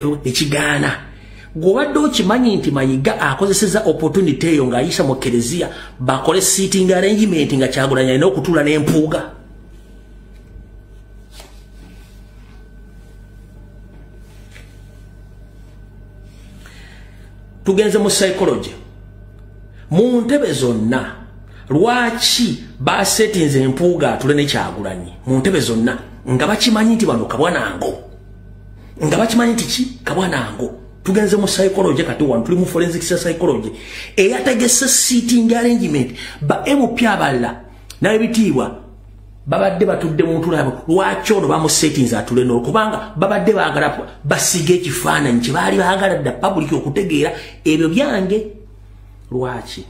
Ekigaana gw'obadde okimanyi nti Mayiga akozeseza opportunity eyo ng'ayisa mu kereziya bakole seating arrangement nga Kyagulanyi alina okutuula n'empuuga. Tugenze mu psychology mu ntebe zonna, lwaki basetinze empuuga atule ne Kyagulanyi mu ntebe zonna nga bakimanyi nti bano kabwanango, nga bakimanyi nti ki kabwanango? Tugenze mu psychology kati wano tuli mu forensic psychology eyategese seating arrangement. Ba MP abalala n'ebitiibwa babadde batudde mu ntula yabwe, lwaki ono bamusetinze atule n'olwo? Kubanga babadde baagala basiga ekifaananyi kye baali baagala dda public okutegeera ebyo byange. Lwaki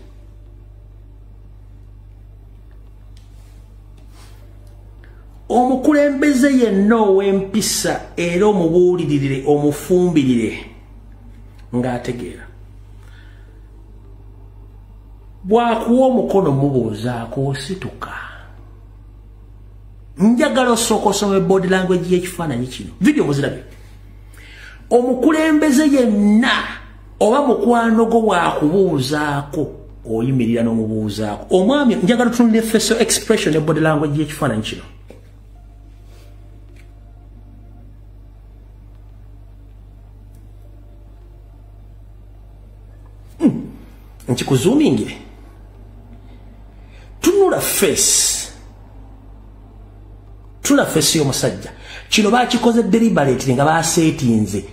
omukulembeze yenna ow'empisa era omubuulirire omufumbirire ng'ategeera bw'akuwa omukono mubuuzaako osituka? Njagala osooka osome body language y'ekifaananyi kino, vidiyo muzirabye. Omukulembeze yenna oba mukwano gwo bw'akubuuzaako oyimirira n'omubuuzaako. Omwami, njagala otunulire facial expression ne body language y'ekifaananyi kino. Nkikuzoomingire, tunula face, tunula face y'omusajja. Kino bakikoze deliberately nga basetinze.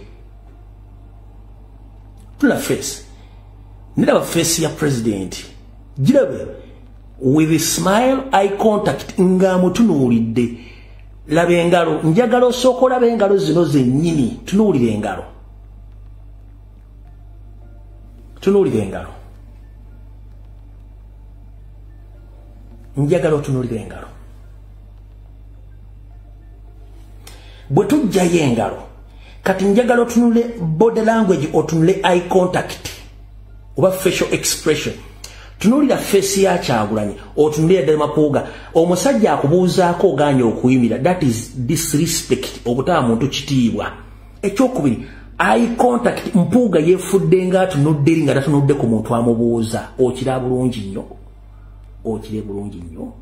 Tunula face, niraba face ya president, girabe with a smile, eye contact ng'amutunuulidde. Laba engalo, njagala osooka olaba engalo zino zennyini. Tunuulira engalo, tunuulira engalo, njagala otunuulira engalo. Bwe tujjayo engalo kati njagala otunule body language, otunule eye contact oba facial expression. Tunuulira face ya Kyagulanyi, otunulira ddala Mapuuga. Omusajja akubuuzaako ogaanye okuyimira, that is disrespect, obutaba muntu kitiibwa. Ekyokubiri, eye contact. Mpuuga yeefudde nga atunudde eri nga tatunudde ku muntu amubuuza. Okira bulungi nnyo, okire bulungi nnyo.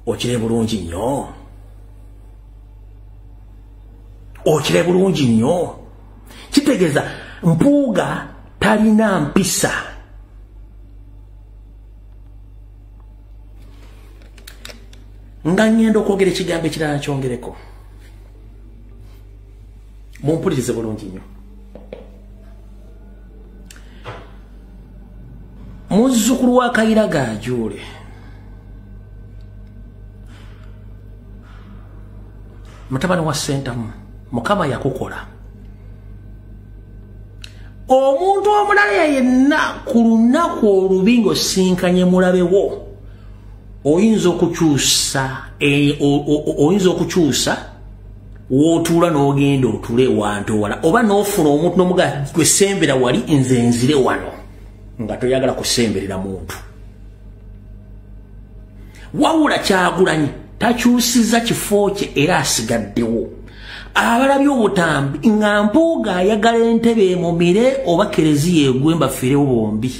Okire bulungi nnyo, okire bulungi nnyo. Kitegeeza Mpuuga talina mpisa. Nga ngenda okwogera ekigambo ekirala kyongereko, mumpulirize bulungi nnyo. Muzzukulu wa Kayira Gajuule, mutabani wa Ssentamu, Mukama yakukola omuntu omulala yenna ku lunaku olubi ng'osinkanye mulabewo, oyinza okukyusa oyinza okukyusa w'otuula n'ogenda otuule ewantu ewala, oba n'ofuna omuntu n'omuga gwe sembera wali, nze nzire wano, nga toyagala kusemberera muntu. Wabula Kyagulanyi takyusiza kifo kye era asigaddewo. Abalabye obutambi nga Mpuuga ayagala entebe emumire oba kereziya egwe mbafiirewo bombi.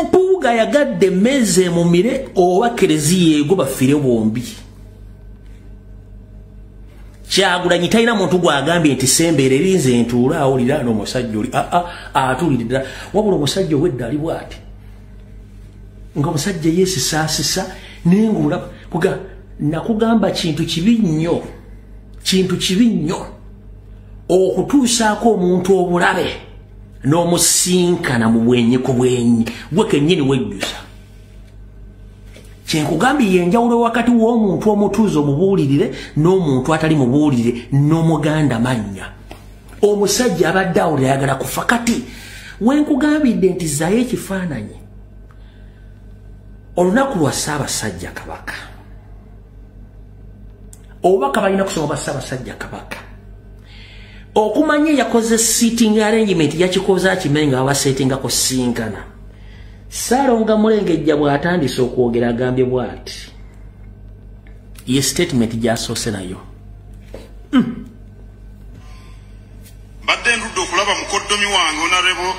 Mpuuga ayagadde emmeeza emumire oba kereziya egwe bafiirewo bombi. Kyagulanyi talina muntu gw'agambye nti sembeera erinze ntuula awulira n'omusajja oli aa atuulire ddala. Wabula omusajja owedda ali bw'ati nga omusajja yeesisaasisa, naye ng'olaba kuga nakugamba kintu kibi nnyo, kintu kibi nnyo okutuusaako omuntu obulabe n'omusinkana mu bwenyi ku bwenyi, gwe kennyini wejjusa. Kyenkugambye yenjawulo wakati w'omuntu omutuuze omubuulirire n'omuntu atali mubuulirire n'omuganda mannya. Omusajja abadde awulira ayagala kufa. Kati wenkugambidde nti zaayo ekifaananyi olunaku lwa Ssaabasajja Kabaka, obubaka balina kusoma bwa Ssaabasajja Kabaka okumanya yakoze seating arrangement, yakikoze akimanyi nga babasetingako sinkana. Ssalonga Mulengejja bw'atandise okwogera agambye bw'ati, ye statement gy'asoose nayo. Mbadde ndudde okulaba mukoddomi wange Honorable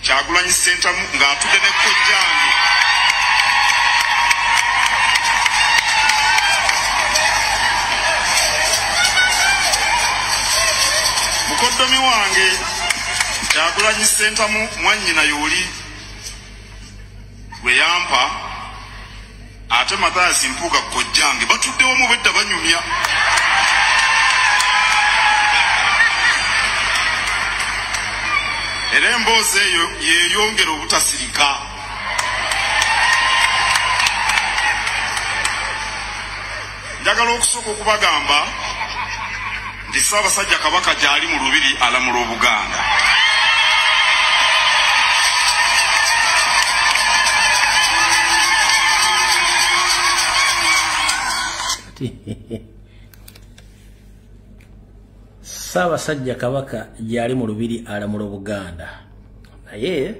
Kyagulanyi Ssentamu ng'atudde ne kojjange. Mukoddomi wange Kyagulanyi Ssentamu mwannyina y'oli gwe yampa, ate Mathias Mpuuga kojjange, batudde wamu bwedda banyumya. Era emboozi eyo yeeyongera obutasirika. Njagala okusooka okubagamba nti Ssaabasajja Kabaka gy'ali mu Lubiri alamula Obuganda. Ssaabasajja Kabaka gy'ali mu Lubiri alamula Obuganda. Naye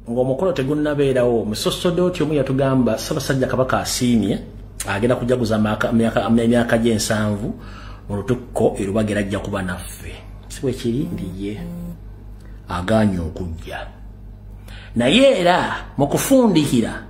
ng'omukolo tegunnabeerawo, musosodooti omu yatugamba Ssaabasajja Kabaka asiimye agenda kujaguza emyaka gy'ensanvu mu lutikko e Lubaga ajja kuba naffe. Si bwe kiri? Ndi ye agaanye okujja. Naye era mu kufundikira